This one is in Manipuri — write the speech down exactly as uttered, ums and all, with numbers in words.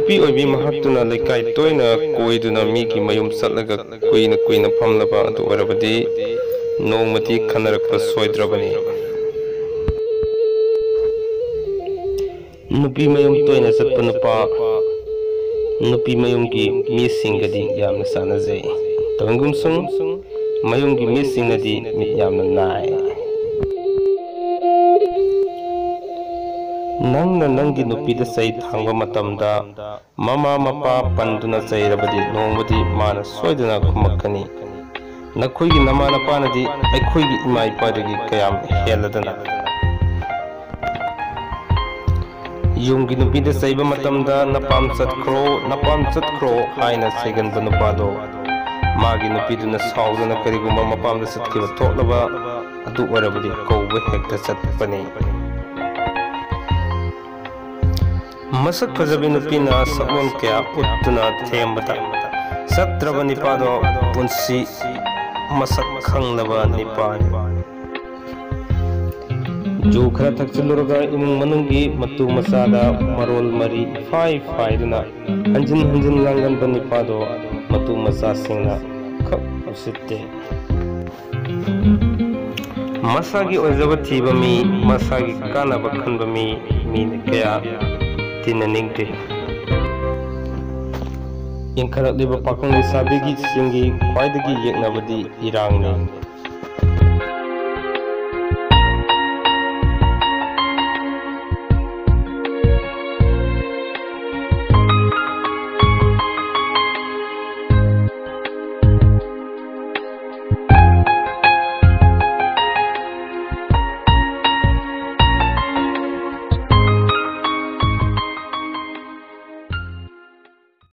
ꯅꯨꯄꯤ ꯑꯣꯏꯕꯤ ꯃꯍꯥꯛꯇꯨꯅ ꯂꯩꯀꯥꯏ ꯇꯣꯏꯅ ꯀꯣꯏꯗꯨꯅ ꯃꯤꯒꯤ ꯃꯌꯨꯝ ꯆꯠꯂꯒ ꯀꯨꯏꯅ ꯀꯨꯏꯅ ꯐꯝꯂꯕ ꯑꯗꯨ ꯑꯣꯏꯔꯕꯗꯤ ꯅꯣꯡꯃꯗꯤ ꯈꯟꯅꯔꯛꯄ ꯁꯣꯏꯗ꯭ꯔꯕꯅꯤ꯫ ꯅꯨꯄꯤ ꯃꯌꯨꯝ ꯇꯣꯏꯅ ꯆꯠꯄ ꯅꯨꯄꯥ ꯅꯨꯄꯤ ꯃꯌꯨꯝꯒꯤ ꯃꯤꯁꯤꯡꯒꯗꯤ ꯌꯥꯝꯅ ꯆꯥꯟꯅꯖꯩ꯫ ꯇꯧꯍꯟꯒꯨꯝꯁꯨꯡ, ꯃꯌꯨꯝꯒꯤ ꯃꯤꯁꯤꯡꯅꯗꯤ ꯃꯤꯠ ꯌꯥꯝꯅ ꯅꯥꯏ꯫ ꯅꯪꯅ ꯅꯪꯒꯤ ꯅꯨꯄꯤꯗ ꯆꯩ ꯊꯥꯡꯕ ꯃꯇꯝꯗ ꯃꯃꯥ ꯃꯄꯥ ꯄꯟꯗꯨꯅ ꯆꯩꯔꯕꯗꯤ ꯅꯣꯡꯃꯗꯤ ꯃꯥꯅ ꯁꯣꯏꯗꯅ ꯈꯨꯝꯃꯛꯀꯅꯤ꯫ ꯅꯈꯣꯏꯒꯤ ꯅꯃꯥ ꯅꯄꯥꯅꯗꯤ ꯑꯩꯈꯣꯏꯒꯤ ꯏꯃꯥ ꯏꯄꯥꯗꯒꯤ ꯀꯌꯥꯝ ꯍꯦꯜꯂꯗꯅ꯫ ꯌꯨꯝꯒꯤ ꯅꯨꯄꯤꯗ ꯆꯩꯕ ꯃꯇꯝꯗ "ꯅꯄꯥꯝ ꯆꯠꯈ꯭ꯔꯣ, ꯅꯄꯥꯝ ꯆꯠꯈ꯭ꯔꯣ" ꯍꯥꯏꯅ ꯆꯩꯒꯟꯕ ꯅꯨꯄꯥꯗꯣ ꯃꯥꯒꯤ ꯅꯨꯄꯤꯗꯨꯅ ꯁꯥꯎꯗꯨꯅ ꯀꯔꯤꯒꯨꯝꯕ ꯃꯄꯥꯝꯗ ꯆꯠꯈꯤꯕ ꯊꯣꯛꯂꯕ ꯑꯗꯨ ꯑꯣꯏꯔꯕꯗꯤ ꯀꯧꯕ ꯍꯦꯛꯇ ꯆꯠꯄꯅꯤ꯫ ꯃꯁꯛ ꯐꯖꯕꯤ ꯅꯨꯄꯤꯅ ꯁꯛꯂꯣꯟ ꯀꯌꯥ ꯎꯠꯇꯨꯅ ꯊꯦꯝꯕꯗ ꯆꯠꯇ꯭ꯔꯕ ꯅꯤꯄꯥꯗꯣ ꯄꯨꯟꯁꯤ ꯃꯁꯛ ꯈꯪꯂꯕ ꯅꯤꯄꯥꯅꯤ꯫ ꯖꯨ ꯈꯔ ꯊꯛꯆꯤꯜꯂꯨꯔꯒ ꯏꯃꯨꯡ ꯃꯅꯨꯡꯒꯤ ꯃꯇꯨ ꯃꯆꯥꯗ ꯃꯔꯣꯜ ꯃꯔꯤ ꯐꯥꯏ ꯐꯥꯏꯗꯨꯅ ꯍꯟꯖꯤꯟ ꯍꯟꯖꯤꯟ ꯉꯥꯡꯒꯟꯕ ꯅꯤꯄꯥꯗꯣ ꯃꯇꯨ ꯃꯆꯥꯁꯤꯡꯅ ꯈꯛ ꯎꯁꯤꯠꯇꯦ꯫ ꯃꯁꯥꯒꯤ ꯑꯣꯏꯖꯕ ꯊꯤꯕ ꯃꯤ, ꯃꯁꯥꯒꯤ ꯀꯥꯟꯅꯕ ꯈꯟꯕ ꯃꯤ, ꯃꯤꯅ ꯀꯌꯥ ꯇꯤꯟꯅꯅꯤꯡꯗꯦ꯫ ꯏꯟꯈꯠꯂꯛꯂꯤꯕ ꯄꯥꯈꯪ ꯂꯩꯁꯥꯕꯤꯒꯤꯁꯤꯡꯒꯤ ꯈ꯭ꯋꯥꯏꯗꯒꯤ ꯌꯦꯛꯅꯕꯗꯤ ꯏꯔꯥꯡꯅꯤ꯫